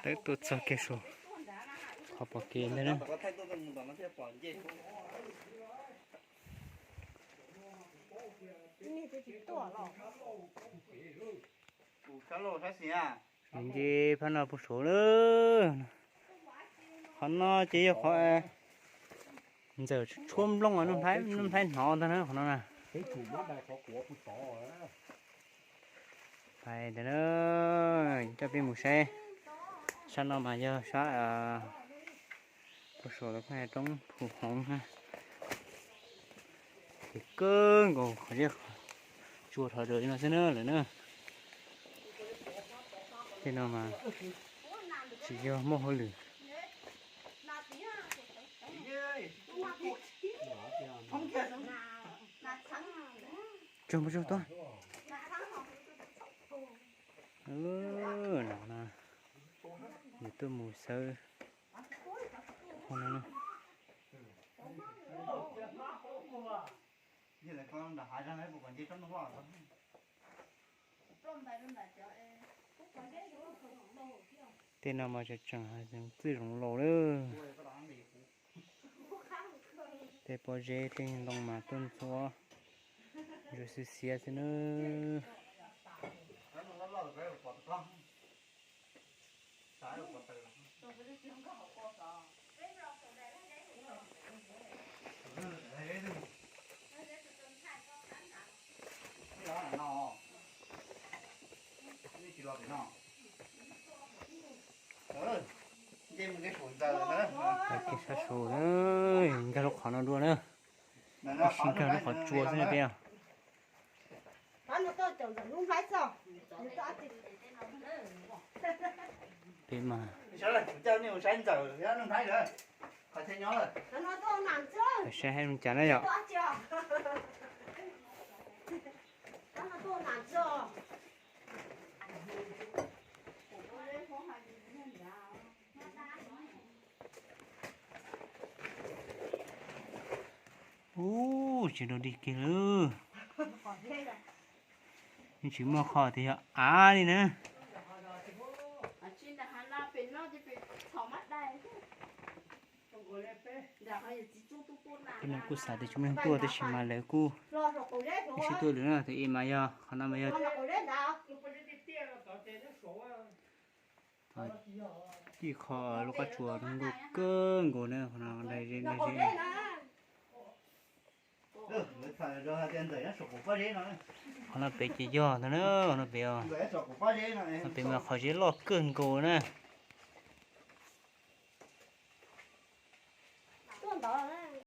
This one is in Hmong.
Tawm tuaj txog kiag saum qhov pom kev ntag na. Nce phab no puag saud lawm. Qhov no ces yog qhov ntxawm tshuab nplooj, Nuj Nplhaib hnov ntag na qhov no na. Pais ntawd na, coj peb mus saib. Sab no mas yog sab puag saum lawv pheej hais roob Phu Hoov na. Ces kawg nkaus qhov zeb qhov tsua dhau rawv li no xwb na lawm na. Tej no mas tsis yog muaj hauj lwm. Tsaug, tsaug tuaj. No, yus tuaj mus xawb. Tej no mas tseem tseem txwj zoov laus lawm. Tej pob zeb tej ntoo mas tuaj ntxuav ntsuav xiav xiav xwb nawb. Ces sab saud na, nkag lub qhov no dua na. Sib nkag lub qhov tsua xwb na peb. Peb mas saib hais li cas na yom. Ub, tsis rau dig kiag lawm. Yeej tsis muaj qhov tias yog av li na. Peb no kuj xav tias tsis muaj neeg tuaj tab sis mas lawv kuj sib tuaj lawm na. Tus ib mas yog qhov no mas yog tij qho lub qab tsuas nkaus kawg nkaus na, qhov no daig ze daig ze. Qhov no pem ces yog ntag na, qhov no pem, qhov no pem mas qhov zeb loj kawg nkaus na.